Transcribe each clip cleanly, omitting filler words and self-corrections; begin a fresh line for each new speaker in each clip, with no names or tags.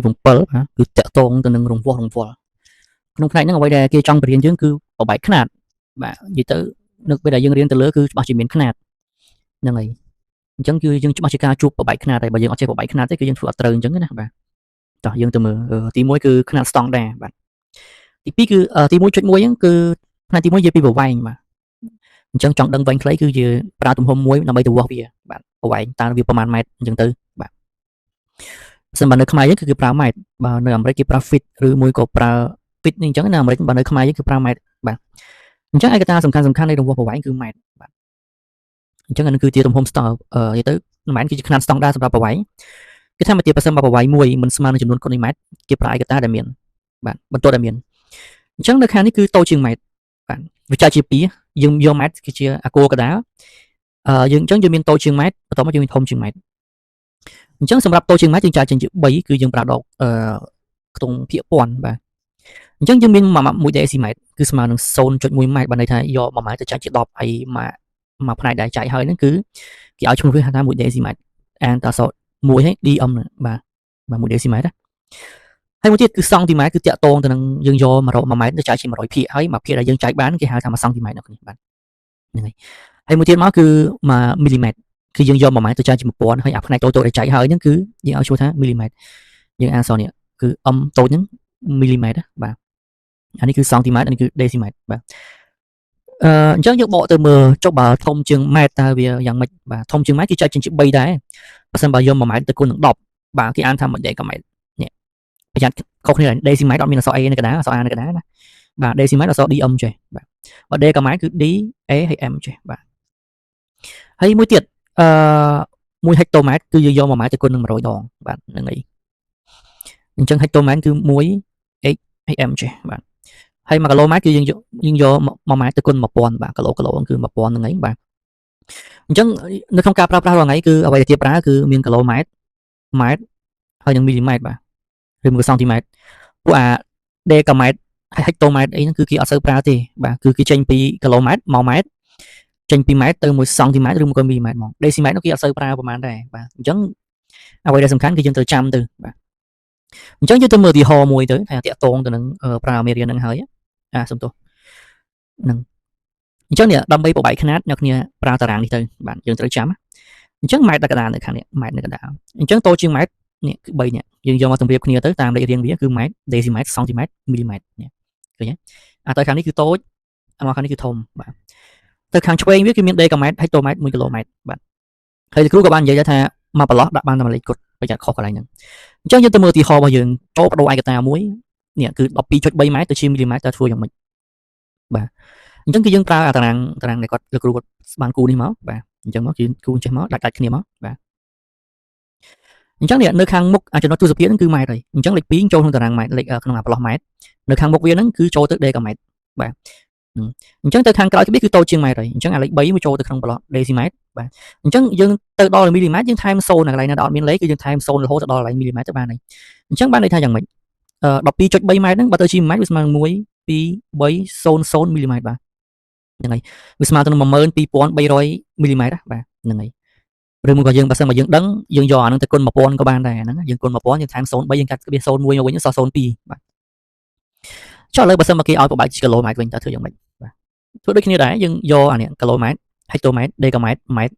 7បាទគឺតាក់ទងទៅនឹងរង្វាស់រង្វាល់ក្នុងផ្នែកហ្នឹងអ្វីដែលគេចង់បរៀនយើងគឺប្របែកខ្នាតបាទនិយាយទៅនៅពេលដែលយើងរៀនទៅលើគឺច្បាស់ជាមានខ្នាតហ្នឹងហើយអញ្ចឹងគឺយើងច្បាស់ជាការជួបប្របែកខ្នាតហើយបើយើងអត់ចេះប្របែកខ្នាតទេគឺយើងធ្វើអត់ត្រូវអញ្ចឹងណាបាទតោះយើងទៅមើលទី1គឺខ្នាតស្តង់ដាបាទទី2គឺទី1.1ហ្នឹងគឺផ្នែកទី1និយាយពីប្រវែងបាទអញ្ចឹងចង់ដឹងវែងខ្លីគឺយើងប្រើទំហំមួយដើម្បីទៅវាស់វាបាទប្រវែងតើវាប្រហែលម៉ែត្រអញ្ចឹងទៅបាទសិនបើនៅខ្មែរយើងគឺគេប្រើម៉ែត្របើនៅអាមេរិកគេប្រើ feet ឬមួយក៏ប្រើ feet នេះអញ្ចឹងនៅអាមេរិកបើនៅខ្មែរយើងគឺប្រើម៉ែត្របាទអញ្ចឹងឯកតាសំខាន់សំខាន់នៃរង្វាស់ប្រវែងគឺម៉ែត្របាទអញ្ចឹងអានេះគឺជាទំហំស្តង់និយាយទៅមិនមែនគឺជាខ្នាតស្តង់ដាសម្រាប់ប្រវែងគេថាមកទៀតបើសិនបើប្រវែងមួយមិនស្មើនឹងចំនួនគុណនៃម៉ែត្រគេប្រើឯកតាដែលមានបាទបន្ទាត់ដែលមានអញ្ចឹងនៅខាងនេះគឺតូចជាងម៉ែត្របាទវាចែកជា2យើងយកម៉ែត្រគឺជាអាគោលកដាលយើងអញ្ចឹងយើងមានតូចជាងម៉ែត្របន្ទាប់មកយើងមានធំជាងម៉ែត្រអញ្ចឹងសម្រាប់តូចជាងម៉ែត្រយើងចែកចេញជា3គឺយើងប្រើដកខ្ទង់ភាគពាន់បាទអញ្ចឹងយើងមាន1ដេស៊ីម៉ែត្រគឺស្មើនឹង 0.1 ម៉ែត្របានន័យថាយក1ម៉ែត្រទៅចែកជា10ហើយមួយផ្នែកដែលចែកហើយហ្នឹងគឺគេឲ្យឈ្មោះវាថា1ដេស៊ីម៉ែត្រអានតអក្សរ1ហើយ dm បាទបាទ1ដេស៊ីម៉ែត្រណាហើយមួយទៀតគឺសង់ទីម៉ែត្រគឺតាក់ទងទៅនឹងយើងយក1ម៉ែត្រទៅចែកជា100ភាគហើយមួយភាគដែលយើងចែកបានគេហៅថា1សង់ទីម៉ែត្រអ្នកនេះបាទហ្នឹងហើយហើយមួយទៀតមកគឺ1មីលីម៉ែត្រគឺយើងយក1ម៉ែត្រទៅចែកជា1000ហើយអាផ្នែកតូចៗដែលចែកហើយហ្នឹងគឺយើងឲ្យឈ្មោះថាមីលីម៉ែត្រយើងអានអក្សរនេះគឺ m តូចហ្នឹងមីលីម៉ែត្របាទអានេះគឺសង់ទីម៉ែត្រអានេះគឺដេស៊ីម៉ែត្របាទអញ្ចឹងយើងបកទៅមើលចុះបើធំជាងម៉ែត្រតើវាយ៉ាងម៉េចបាទធំជាងម៉ែត្រគេចែកចេញជា3ដែរបើសិនបើយក1ម៉ែត្រទៅគុណនឹង10បាទគេអានថា1ដេកាម៉ែត្រនេះប្រយ័ត្នខុសគ្នាដេស៊ីម៉ែត្រអត់មានអក្សរ A នៅកណ្ដាលអក្សរ A នៅកណ្ដាលណាបាទដេស៊ីម៉ែត្រអក្សរ DM ចេះបាទបើដេកាម៉ែត្រគឺ D A ហើយ M ចេះបាទហើយមួយទៀតអឺ1ហិកតូម៉ែត្រគឺយើងយក1ម៉ែត្រទៅគុណនឹង100ដងបាទហ្នឹងហើយអញ្ចឹងហិកតូម៉ែត្រគឺ1 H ហើយ M ចេះបាទហើយ1គីឡូម៉ែត្រគឺយើងយក1ម៉ែត្រទៅគុណ1000បាទគីឡូគឺ1000ហ្នឹងឯងបាទអញ្ចឹងនៅក្នុងការប្រើប្រាស់រាល់ថ្ងៃគឺអ្វីដែលគេប្រើគឺមានគីឡូម៉ែត្រម៉ែត្រហើយនិងមីលីម៉ែត្របាទឬមួយសង់ទីម៉ែត្រពួកអាដេកាម៉ែត្រហើយហិកតូម៉ែត្រអីហ្នឹងគឺគេអត់សូវប្រើទេបាទគឺគេចេញពីគីឡូម៉ែត្រមកម៉ែត្រចេញពីម៉ែត្រទៅ1សង់ទីម៉ែត្រឬមួយក៏មីលីម៉ែត្រហ្មងដេស៊ីម៉ែត្រនោះគេអត់សូវប្រើប្រហែលដែរបាទអញ្ចឹងអ្វីដែលសំខាន់គឺយើងត្រូវចាំទៅបាទអញ្ចឹងយើងទៅមើលឧទាហរណ៍មួយទៅថាតាក់ទងទៅនឹងប្រើមេរៀនហ្នឹងហើយអាសំទោសហ្នឹងអញ្ចឹងនេះដើម្បីប្របែកខ្នាតអ្នកគ្នាប្រើតារាងនេះទៅបាទយើងត្រូវចាំអញ្ចឹងម៉ែត្រដល់កណ្ដាលនៅខាងនេះម៉ែត្រនៅកណ្ដាលអញ្ចឹងតូចជាងម៉ែត្រនេះគឺ3នេះយើងយកមកតម្រៀបគ្នាទៅតាមលេខរៀងវាគឺម៉ែត្រដេស៊ីម៉ែត្រសង់ទីម៉ែត្រមីលីម៉ែត្រនេះឃើញទេអាទៅខាងនេះគឺតូចអាមកខាងនេះគឺធំបាទទៅខាងឆ្វេងវាគឺមានដេកាម៉ែត្រហិកតូម៉ែត្រ1គីឡូម៉ែត្របាទហើយគ្រូក៏បាននិយាយថាមកប្រឡោះដាក់បានតែមួយលេខគត់ប្រយ័ត្នខុសកន្លែងហ្នឹងអញ្ចឹងយើងទៅមើលឧទាហរណ៍របស់យើងចូលបដូរឯកតាមួយនេះគឺ 12.3 ម៉ែត្រទៅជាមីលីម៉ែត្រតើធ្វើយ៉ាងម៉េចបាទអញ្ចឹងគឺយើងប្រើអាតារាងដែលគាត់លោកគ្រូគាត់បានគូនេះមកបាទអញ្ចឹងមកគឺគូចេះមកដាច់គ្នាមកបាទអញ្ចឹងនេះនៅខាងមុខចំណុចទស្សភាពហ្នឹងគឺម៉ែត្រហើយអញ្ចឹងលេខ2ចូលក្នុងតារាងម៉ែត្រលេខក្នុងអាប្រឡោះម៉ែត្រនៅខាងមុខវាហ្នឹងគឺចូលទៅដេកាម៉ែត្របាទអញ្ចឹងទៅខាងក្រោយវាគឺតូចជាងម៉ែត្រហើយអញ្ចឹងអាលេខ3វាចូលទៅក្នុងប្រឡោះដេស៊ីម៉ែត្របាទអញ្ចឹងយើងទៅដល់មីលីម៉ែត្រយើងថែម0នៅកន្លែងណាដែលអត់មានលេខគឺយើងថែម0រហូតទៅដល់កន្លែងមីលីម៉ែត្រទៅបានហើយអញ្ចឹងបានន័យថាយ៉ាងម៉េច 12.3 ម៉ែត្រហ្នឹងបើទៅជាម៉ែត្រវាស្មើនឹង1 2 3 0 0មីលីម៉ែត្របាទហ្នឹងហើយវាស្មើទៅនឹង12300មីលីម៉ែត្របាទហ្នឹងហើយឬមួយក៏យើងបើសិនបើយើងដឹងយើងយកអាហ្នឹងទៅគុណ1000ក៏បានដែរហ្នឹងយើងគុណ1000យើងថែម03យើងកាត់ក្បៀស01មកវិញសល់02បាទចុះឥឡូវបើសិនមកគេឲ្យប្របែកជាគីឡូម៉ែត្រវិញតើធ្វើយ៉ាងម៉េចបាទធ្វើដូចគ្នាដែរយើងយកអានេះគីឡូម៉ែត្រហិកតូម៉ែត្រដេកាម៉ែត្រម៉ែត្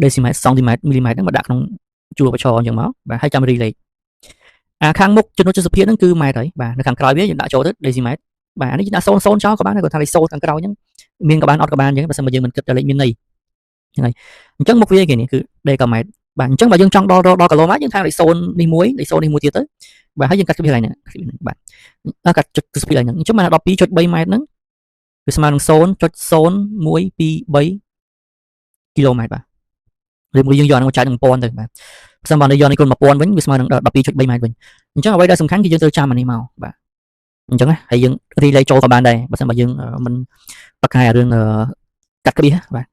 រដេស៊ីម៉ែត្រសង់ទីម៉ែត្រមីលីម៉ែត្រហ្នឹងមកដាក់ក្នុងជួរបឈរអញ្ចឹងមកបាទហើយចាំរីលេខអាខាងមុខចំណុចទស្សភាពហ្នឹងគឺម៉ែត្រហើយបាទនៅខាងក្រោយវាយើងដាក់ចូលទៅដេស៊ីម៉ែត្របាទអានេះយើងដាក់0 0ចោលក៏បានដែរគាត់ថាលេខ0ខាងក្រោយហ្នឹងមានក៏បានអត់ក៏បានអញ្ចឹងបើសិនបើយើងមិនគិតតែលេខមានន័យហ្នឹងហើយអញ្ចឹងមុខវាគេនេះគឺដេកាម៉ែត្របាទអញ្ចឹងបើយើងចង់ដល់គីឡូម៉ែត្រយើងថែមលេខ0នេះមួយលេខ0នេះមួយទៀតទៅបាទហើយយើងកាត់ក្បៀសកន្លែងហ្នឹងបាទកាត់ចុចទស្សភាពកន្លែងហ្នឹងអញ្ចឹងបាន 12.3 ម៉ែត្រហ្នឹងវាស្មើនឹង 0.0123 គីឡូម៉ែត្របាទឬមួយយើងយកអាហ្នឹងមកចែកនឹង1000ទៅបាទបើសិនបើយកនេះគុណ1000វិញវាស្មើនឹង 12.3 ម៉ែត្រវិញអញ្ចឹងអ្វីដែលសំខាន់គឺយើងត្រូវចាំអានេះមកបាទអញ្ចឹងណាហើយយើងរីលេខចូលក៏បានដែរបើសិនបើយើងមិនប្រកែរឿងកាត់ក្បៀសបាទ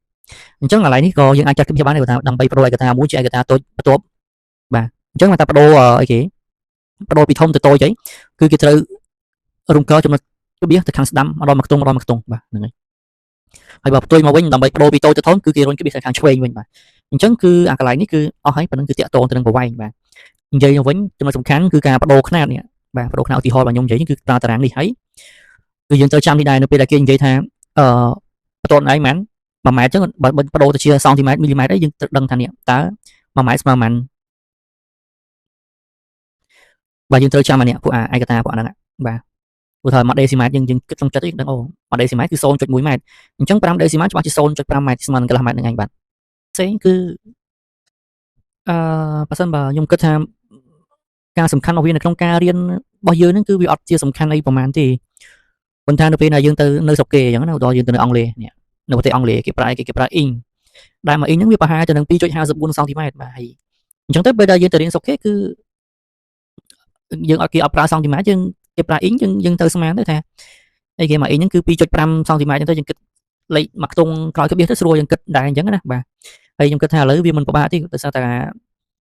អញ្ចឹងកន្លែងនេះក៏យើងអាចកាត់ក្បៀសបានដែរគាត់ថាដើម្បីបដូរឯកតាមួយជាឯកតាតូចបន្ទាប់បាទអញ្ចឹងមកថាបដូរអីគេបដូរពីធំទៅតូចអីគឺគេត្រូវរំកិលចំណុចក្បៀសទៅខាងស្ដាំម្ដងមួយខ្ទង់ម្ដងមួយខ្ទង់បាទហ្នឹងហើយហើយបើផ្ទុយមកវិញដើម្បីបដូរពីតូចទៅធំគឺគេរុញក្បៀសទៅខាងឆ្វេងវិញបាទអញ្ចឹងគឺអាកន្លែងនេះគឺអស់ហើយប៉ុណ្ណឹងគឺតាក់ទងទៅនឹងប្រវែងបាទ និយាយទៅវិញចំណុចសំខាន់គឺការបដូរខ្នាតនេះបាទបដូរខ្នាតឧទាហរណ៍របស់ខ្ញុំនិយាយគឺប្រើតារាងនេះហើយគឺយើងត្រូវចាំនេះដែរនៅពេលដែលគេនិយាយថាអឺបន្ទាត់ឯងមែន1ម៉ែត្រអញ្ចឹងបើបដូរទៅជាសង់ទីម៉ែត្រមីលីម៉ែត្រអីយើងត្រូវដឹងថានេះតើ1ម៉ែត្រស្មើប៉ុន្មានបាទយើងត្រូវចាំអានេះពួកអាឯកតាពួកអាហ្នឹងបាទឧទាហរណ៍1ដេស៊ីម៉ែត្រយើងគិតក្នុងចិត្តយើងដឹងអូ1ដេស៊ីម៉ែត្រគឺ0.1ម៉ែត្រអញ្ចឹង5ដេស៊ីម៉ែត្រច្បាស់ជា0.5ម៉ែត្រស្មើនឹងកន្លះម៉ែត្រនឹងឯងបាទផ្សេងគឺអឺបើសិនបើខ្ញុំគិតថាការសំខាន់របស់វានៅក្នុងការរៀនរបស់យើងហ្នឹងគឺវាអត់ជាសំខាន់អីប្រហែលទេប៉ុន្តែនៅពេលដែលយើងទៅនៅស្រុកគេអញ្ចឹងណាឧទាហរណ៍យើងទៅនៅអង់គ្លេសនេះនៅប្រទេសអង់គ្លេសគេប្រើគេប្រើអ៊ីងដែលមួយអ៊ីងហ្នឹងវាប្រហែលទៅនឹង2.54សង់ទីម៉ែត្របាទហើយអញ្ចឹងទៅពេលដែលយើងទៅរៀនស្រុកគេគឺយើងអត់គេអត់ប្រើសង់ទីម៉ែត្រយើងគេប្រើអ៊ីងយើងទៅស្មានទៅថាអីគេមួយអ៊ីងហ្នឹងគឺ2.5សង់ទីម៉ែត្រអញ្ចឹងទៅយើងគិតលេខមួយខ្ទង់ក្រោយក្បៀសទៅស្រួលយើងគិតដែរអញ្ចឹងណាបាទហើយខ្ញុំគិតថាឥឡូវវាមិនពិបាកទេដោយសារតែ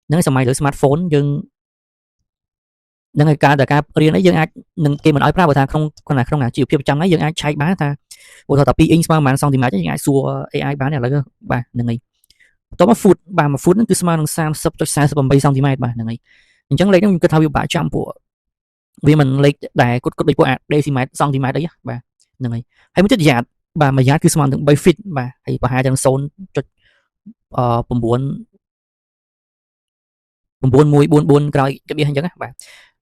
ហ្នឹងសម័យលើ smartphone យើងនឹងឲ្យការតែការរៀនអីយើងអាចនឹងគេមិនឲ្យប្រើបើថាក្នុងក្នុងអាជីវភាពប្រចាំថ្ងៃយើងអាចឆែកបានថាឧទាហរណ៍ថា2អ៊ីងស្មើប៉ុន្មានសង់ទីម៉ែត្រយើងអាចសួរ AI បានឥឡូវបាទហ្នឹងហើយបន្ទាប់មក foot បាទមួយ foot ហ្នឹងគឺស្មើនឹង30.48សង់ទីម៉ែត្របាទហ្នឹងហើយអញ្ចឹងលេខហ្នឹងខ្ញុំគិតថាវាពិបាកចាំពួកវាមិនលេខដែលគត់គត់ដូចពួកអាដេស៊ីម៉ែត្រសង់ទីម៉ែត្រអីបាទហ្នឹងហើយហើយមួយទៀតយ៉ាតបាទមួយយ៉ាតគឺស្មើនឹង3 feet បាទហើយប្រហែលជាង0.9 9144ក្រោយក្បៀសអញ្ចឹងណាបា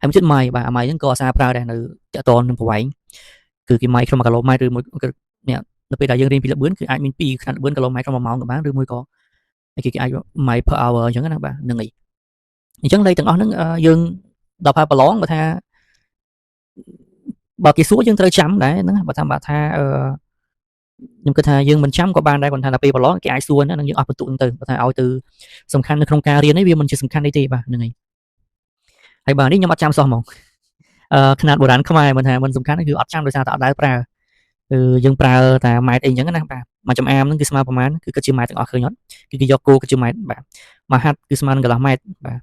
ទហើយមួយទៀតម៉ៃបាទអាម៉ៃហ្នឹងក៏អាសាប្រើដែរនៅតកតនឹងប្រវែងគឺគេម៉ៃក្នុង1គីឡូម៉ែត្រឬមួយនេះនៅពេលដែលយើងរៀនពីល្បឿនគឺអាចមាន2ខ្នាតល្បឿនគីឡូម៉ែត្រក្នុង1ម៉ោងក៏បានឬមួយក៏គេអាចម៉ៃ per hour អញ្ចឹងណាបាទហ្នឹងហើយអញ្ចឹងលេខទាំងអស់ហ្នឹងយើងដល់ផាប្រឡងបើថាបើគេសួរយើងត្រូវចាំដែរហ្នឹងបើថាអឺខ្ញុំគិតថាយើងមិនចាំក៏បានដែរគាត់ថាដល់ពេលប្រឡងគេអាចសួរហ្នឹងយើងអស់បន្ទុកទៅគាត់ថាឲ្យទៅសំខាន់នៅក្នុងការរៀននេះវាមិនជាសំខាន់នេះទេបាទហ្នឹងហើយហើយបាទនេះខ្ញុំអត់ចាំសោះហ្មងអឺខ្នាតបុរាណខ្មែរមិនថាមិនសំខាន់គឺអត់ចាំដោយសារតែអត់ដែលប្រើគឺយើងប្រើតែម៉ែត្រអីចឹងណាបាទមួយចំអាមហ្នឹងគឺស្មើប្រមាណគឺគិតជាម៉ែត្រទាំងអស់ឃើញអត់គឺគេយកគោគិតជាម៉ែត្របាទមួយហាត់គឺស្មើនឹងកន្លះម៉ែត្របាទ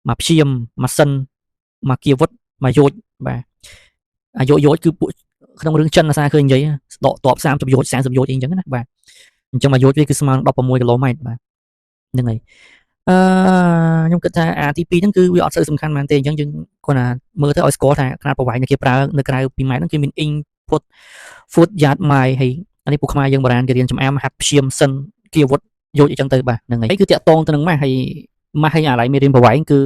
មួយព្យាមមួយសិនមួយគាវុធមួយយោជបាទអាយោជគឺពួកក្នុងរឿងចិនអាសាឃើញនិយាយដកតប30យោជ40យោជអីចឹងណាបាទអញ្ចឹងមួយយោជវាគឺស្មើនឹង16គីឡូម៉ែត្របាទហ្នឹងហើយអឺខ្ញុំគិតថាអាទី2ហ្នឹងគឺវាអត់សូវសំខាន់មែនទេអញ្ចឹងយើងគ្រាន់តែមើលទៅឲ្យស្គាល់ថាខ្នាតប្រវែងដែលគេប្រើនៅក្រៅ2ម៉ែត្រហ្នឹងគឺមានអ៊ីង foot foot yard mile ហើយអានេះពួកខ្មែរយើងបុរាណគេរៀនចំអាមហាត់ព្យាមសិនគាវុធយោជអីចឹងទៅបាទហ្នឹងហើយគឺតាក់តងទៅនឹងម៉ាស់ហើយម៉ាស់ហើយអាឡៃមេរៀនប្រវែងគឺ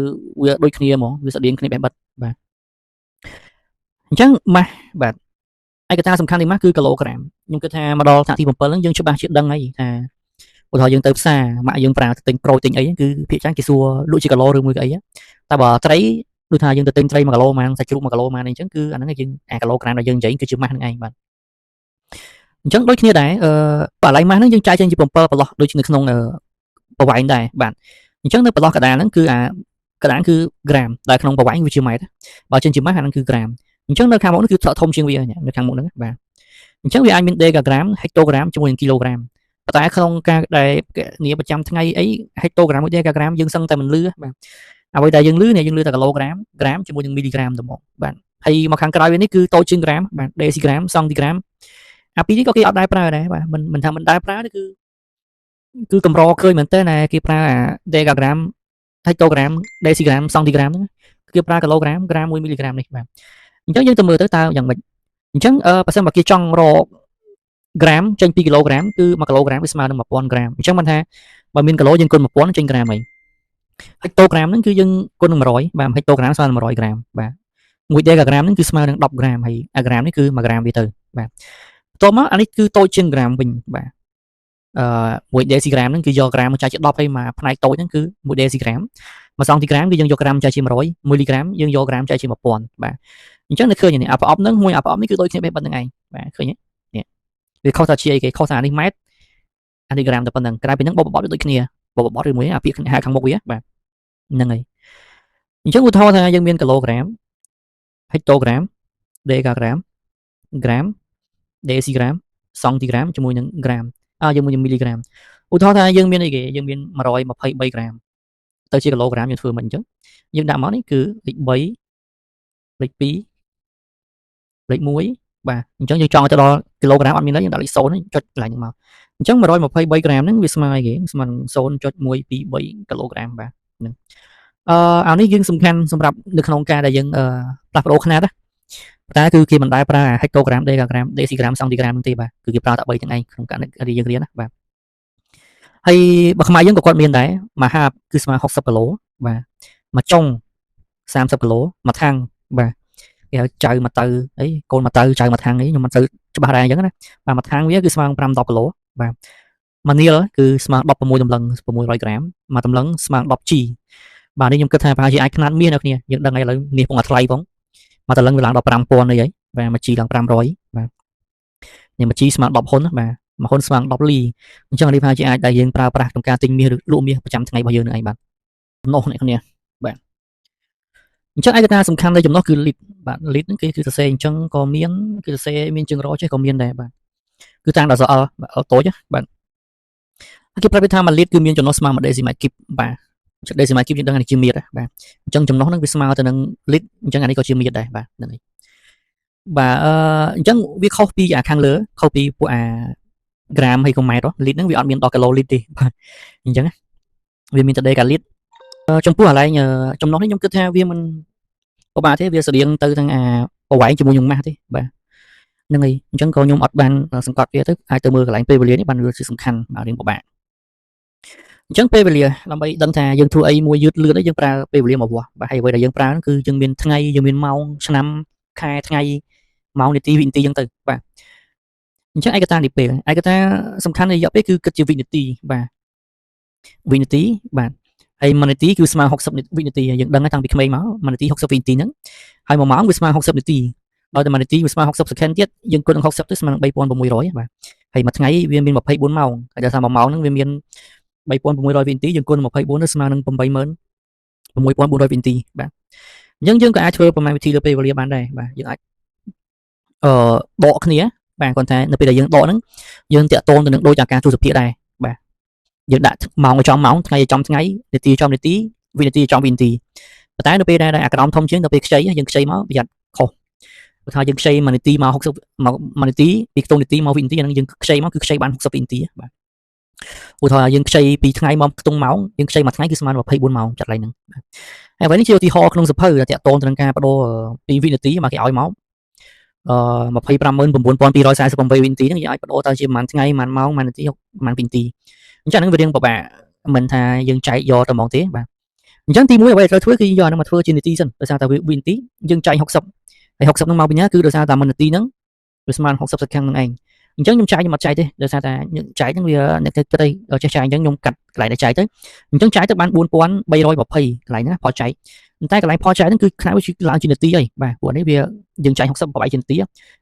វាដូចគ្នាហ្មងវាស្តៀងគ្នាបែបបិទបាទអញ្ចឹងម៉ាស់បាទឯកតាសំខាន់ទីម៉ាស់គឺគីឡូក្រាមខ្ញុំគិតថាមកដល់ថ្នាក់ទី7ហ្នឹងយើងច្បាស់ជាដឹងហើយថាឧទាហរណ៍យើងទៅផ្សារម៉ាក់យើងប្រើទៅទិញក្រូចទិញអីគឺភាគច្រើនគេសួរលក់ជាគីឡូឬមួយក៏អីតែបើត្រីដូចថាយើងទៅទិញត្រី1គីឡូប៉ុន្មានសាច់ជ្រូក1គីឡូប៉ុន្មានអីចឹងគឺអាហ្នឹងយើងអាគីឡូក្រាមដែលយើងនិយាយគឺជាម៉ាស់ហ្នឹងឯងបាទអញ្ចឹងដូចគ្នាដែរអឺបល័យម៉ាស់ហ្នឹងយើងចែកចេញជា7ប្រឡោះដូចនៅក្នុងប្រវែងដែរបាទអញ្ចឹងនៅប្រឡោះកដាលហ្នឹងគឺអាកដាលគឺក្រាមដែលក្នុងប្រវែងវាជាម៉ែត្របើចេញជាម៉ាស់អាហ្នឹងគឺក្រាមអញ្ចឹងនៅខាងមុខនេះគឺធំជាងវានៅខាងមុខហ្នឹងបាទអញ្ចឹងវាអាចមានដេកាក្រាមហិកតូក្រាមជាមួយនឹងគីឡូក្រាមប៉ុន្តែក្នុងការដែលនាប្រចាំថ្ងៃអីហិកតូក្រាមមួយដេកាក្រាមយើងសឹងតែមិនលឺបាទអ្វីដែលយើងលឺនេះយើងលឺតែគីឡូក្រាមក្រាមជាមួយនឹងមីលីក្រាមទៅមកបាទហើយមកខាងក្រោយវានេះគឺតូចជាងក្រាមបាទដេស៊ីក្រាមសង់ទីក្រាមអាពីរនេះក៏គេអត់ដែរប្រើដែរបាទមិនថាមិនដែរប្រើទេគឺកម្រឃើញមែនតើណាគេប្រើអាដេកាក្រាមហិកតូក្រាមដេស៊ីក្រាមសង់ទីក្រាមហ្នឹងគេប្រើគីឡូក្រាមក្រាម1មីលីក្រាមនេះបាទអញ្ចឹងយើងទៅមើលទៅតើយ៉ាងម៉េចអញ្ចឹងបើសិនបើគេចង់រកក្រាមចេញពីគីឡូក្រាមគឺ1គីឡូក្រាមវាស្មើនឹង1000ក្រាមអញ្ចឹងមិនថាបើមានគីឡូយើងគុណ1000ចេញក្រាមអីហិកតូក្រាមហ្នឹងគឺយើងគុណនឹង100បាទហិកតូក្រាមស្មើនឹង100ក្រាមបាទ1ដេកាក្រាមហ្នឹងគឺស្មើនឹង10ក្រាមហើយអាក្រាមនេះគឺ1ក្រាមវាទៅបាទបន្ទាប់មកអានេះគឺតូចជាងក្រាមវិញបាទអឺ1ដេស៊ីក្រាមហ្នឹងគឺយកក្រាមមកចែកជា10ហើយមួយផ្នែកតូចហ្នឹងគឺ1ដេស៊ីក្រាម1សង់ទីក្រាមគឺយើងយកក្រាមចែកជា100 1លីក្រាមយើងយកក្រាមចែកជា1000បាទអញ្ចឹងនៅឃើញនេះអាប្រអប់ហ្នឹងមួយអាប្រអប់នេះគឺដូចគ្នាបេះបិទហ្នឹងឯងបាទឃើញទេនេះវាខុសថាជាអីគេខុសថានេះម៉ែត្រអានេះក្រាមតែប៉ុណ្្នឹងក្រៅពីហ្នឹងបបបត់វាដូចគ្នាបបបត់ឬមួយអាពាក្យហៅខាងមុខវាបាទហ្នឹងហើយអញ្ចឹងឧទាហរណ៍ថាយើងមានគីឡូក្រាមហិកតូក្រាមដេកាក្រាមក្រាមដេស៊ីក្រាមសង់ទីក្រាមជាមួយនឹងក្រាមអើយើងមួយនឹងមីលីក្រាមឧទាហរណ៍ថាយើងមានអីគេយើងមាន123ក្រាមទៅជាគីឡូក្រាមយើងធ្វើមិនអញ្ចឹងយើងដាក់មកនេះគឺលេខ3លេខ2លេខ1បាទអញ្ចឹងយើងចង់ឲ្យទៅដល់គីឡូក្រាមអត់មានទេយើងដាក់លេខ0ចុចកន្លែងហ្នឹងមកអញ្ចឹង123ក្រាមហ្នឹងវាស្មើអីគេស្មើនឹង0.123គីឡូក្រាមបាទហ្នឹង អានេះយើងសំខាន់សម្រាប់នៅក្នុងការដែលយើងផ្លាស់ប្ដូរខ្នាតណាតែគឺគេមិនដែលប្រើហិកតូក្រាម ដេកាក្រាម ដេស៊ីក្រាម សង់ទីក្រាមទេបាទគឺគេប្រើតែ3ទាំងឯងក្នុងករណីយើងរៀនណាបាទហើយបើខ្មែរយើងក៏គាត់មានដែរមួយហាបគឺស្មើ60គីឡូបាទមួយចុង30គីឡូមួយថាំងបាទគេហៅចៅមកទៅអីកូនមកទៅចៅមកថាំងអីខ្ញុំមិនសូវច្បាស់ដែរអញ្ចឹងណាបាទមួយថាំងវាគឺស្មើ5 10គីឡូបាទមួយនាលគឺស្មើ16តម្លឹង600ក្រាមមួយតម្លឹងស្មើ 10G បាទនេះខ្ញុំគិតថាប្រហែលជាអាចខ្នាតមាសអ្នកគ្នាយើងដឹងហើយឥឡូវមាសពងតែថ្លៃផងមួយតម្លឹងវាឡើងដល់5000នេះហើយបាទមួយ G ឡើង500បាទនេះមួយ G ស្មើ10ហ៊ុនបាទមួយហ៊ុនស្មើ10លីអញ្ចឹងនេះប្រហែលជាអាចដែលយើងប្រើប្រាស់ក្នុងការទិញមាសឬលក់មាសប្រចាំថ្ងៃរបស់យើងនឹងឯងបាទចំណុះអ្នកគ្នាបាទអញ្ចឹងឯកតាសំខាន់នៃចំណុះគឺលីត្របាទលីត្រហ្នឹងគេគឺសរសេរអញ្ចឹងក៏មានគឺសរសេរមានជើងរចេះក៏មានដែរបាទគឺតាមដល់ L បាទ L តូចបាទគេប្រាប់ថា1លីត្រគឺមានចំណុះស្មើ1ដេស៊ីម៉ែត្រគីបបាទដេស៊ីម៉ែត្រគីបយើងដឹងអានេះជាមៀតបាទអញ្ចឹងចំណុះហ្នឹងវាស្មើទៅនឹងលីត្រអញ្ចឹងអានេះក៏ជាមៀតដែរបាទហ្នឹងហើយបាទអញ្ចឹងវាខុសពីអាខាងលើខុសពីពួកអាក្រាមហើយក៏ម៉ែត្រលីត្រហ្នឹងវាអត់មានដល់គីឡូលីត្រទេបាទអញ្ចឹងវាមានតែដេកាលីត្រចំពោះកន្លែងចំណុះនេះខ្ញុំគិតថាវាមិនពិបាកទេវាស្តៀងទៅទាំងអាប្រវែងជាមួយនឹងម៉ាស់ទេបាទហ្នឹងហើយអញ្ចឹងក៏ខ្ញុំអត់បានសង្កត់វាទៅអាចទៅមើលកន្លែងពេលវេលានេះបានវាជាសំខាន់បាទរៀងពិបាកអញ្ចឹងពេលវេលាដើម្បីដឹងថាយើងធ្វើអីមួយយឺតលឿនអីយើងប្រើពេលវេលាមកវាស់បាទហើយអ្វីដែលយើងប្រើគឺយើងមានថ្ងៃយើងមានម៉ោងឆ្នាំខែថ្ងៃម៉ោងនាទីវិនាទីអញ្ចឹងទៅបាទអញ្ចឹងឯកតានៃពេលឯកតាសំខាន់នៃរយៈពេលគឺគិតជាវិនាទីបាទវិនាទីបាទហើយ1នាទីគឺស្មើ60វិនាទីយើងដឹងតាំងពីក្មេងមក1នាទី60វិនាទីហ្នឹងហើយ1ម៉ោងវាស្មើ60នាទីដោយតែ1នាទីវាស្មើ60 second ទៀតយើងគុណនឹង60ទៅស្មើនឹង3600បាទហើយមួយថ្ងៃវាមាន24ម៉ោងហើយដោយសារ1ម៉ោងហ្នឹងវាមាន3600វិនាទីយើងគុណ24ទៅស្មើនឹង86400វិនាទីបាទអញ្ចឹងយើងក៏អាចធ្វើប្រមាណវិធីលើពេលវេលាបានដែរបាទយើងអាចអឺដកគ្នាបាទគាត់ថានៅពេលដែលយើងដកហ្នឹងយើងតាក់ទងទៅនឹងដូចអាការទស្សភាគដែរបាទយើងដាក់ម៉ោងឲ្យចំម៉ោងថ្ងៃឲ្យចំថ្ងៃនាទីចំនាទីវិនាទីចំវិនាទីប៉ុន្តែនៅពេលដែលអាក្រមធំជាងទៅពេលខ្ចីយើងខ្ចីមកប្រយ័ត្នខុសបើថាយើងខ្ចី1នាទីមក60មក1នាទីពីខ្ទង់នាទីមកវិនាទីអាហ្នឹងយើងខ្ចីមកគឺខ្ចីបាន60វិនាទីបាទឧទាហរណ៍យើងខ្ចីពីថ្ងៃមកខ្ទង់ម៉ោងយើងខ្ចីមួយថ្ងៃគឺស្មើនឹង24ម៉ោងចាត់ឡើងហ្នឹងហើយអ្វីនេះជាឧទាហរណ៍ក្នុងសភៅដែលតាក់ទងទៅនឹងការបដូរពីវិនាទីមកគេឲ្យមកអឺ259,248វិនាទីហ្នឹងយើងអាចបដូរទៅជាប្រហែលថ្ងៃប្រហែលម៉ោងប្រហែលនាទីប្រហែលវិនាទីអញ្ចឹងហ្នឹងវារៀងពិបាកមិនថាយើងចែកយកទៅហ្មងទេបាទអញ្ចឹងទី1អ្វីដែលត្រូវធ្វើគឺយកអាហ្នឹងមកធ្វើជានាទីសិនដោយសារតែវិនាទីយើងចែក60ហើយ60ហ្នឹងមកពីណាគឺដោយសារតែ1នាទីហ្នឹងវាស្មើនឹង60 second ហ្នឹងឯងអញ្ចឹងខ្ញុំចែកខ្ញុំអត់ចែកទេដោយសារតែចែកហ្នឹងវាអ្នកគិតអីចេះចែកអញ្ចឹងខ្ញុំកាត់កន្លែងដែលចែកទៅអញ្ចឹងចែកទៅបាន4320កន្លែងហ្នឹងផលចែកតែកន្លែងផលចែកហ្នឹងគឺខ្នាតវាឡើងជានាទីហើយបាទព្រោះនេះវាយើងចែក60ប្របែកជានាទី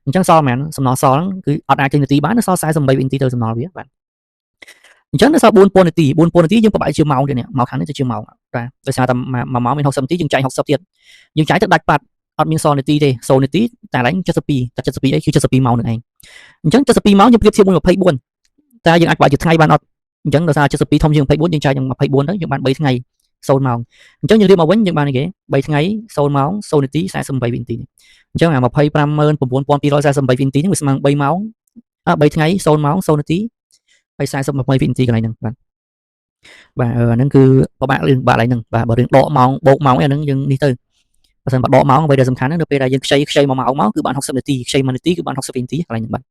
អញ្ចឹងសល់ប៉ុន្មានសំណល់សល់ហ្នឹងគឺអត់អាចទៅនាទីបានសល់48វិនាទីទៅសំណល់វាបាទអញ្ចឹងនៅសល់4000នាទី4000នាទីយើងប្របែកជាម៉ោងទៀតនេះមកខាងនេះទៅជាម៉ោងបាទដោយសារតែ1ម៉ោងមាន60នាទីយើងចែក60ទៀតយើងចែកទៅដាច់បាត់អត់មានសល់នាទីទេ0នាទីតែឡើង72តែ72អីគឺ72ម៉ោងនឹងឯងអញ្ចឹង72ម៉ោងយើងប្រៀបធៀបមួយ24តើយើងអាចបើជាថ្ងៃបានអត់អញ្ចឹងដោយសារ72ធំជាង24យើងចែកនឹង24ទៅយើងបាន3ថ្ងៃ0ម៉ោងអញ្ចឹងយើងរៀបមកវិញយើងបានអីគេ3ថ្ងៃ0ម៉ោង0នាទី48វិនាទីអញ្ចឹងអា259,248វិនាទីហ្នឹងវាស្មើនឹង3ម៉ោង3ថ្ងៃ0ម៉ោង0នាទីហើយ48វិនាទីកន្លែងហ្នឹងបាទបាទអាហ្នឹងគឺពិបាករឿងបាក់កន្លែងហ្នឹងបាទបើរឿងដកម៉ោងបូកម៉ោងអីអាហ្នឹងយើងនេះទៅបើសិនបើដកម៉ោងអ្វីដែលសំខាន់ហ្នឹងនៅពេលដែលយើងខ្ចីខ្ចី1ម៉ោងមកគឺបាន60នាទីខ្ចី1នាទីគឺបាន60វិនាទីកន្លែងហ្នឹងបាទ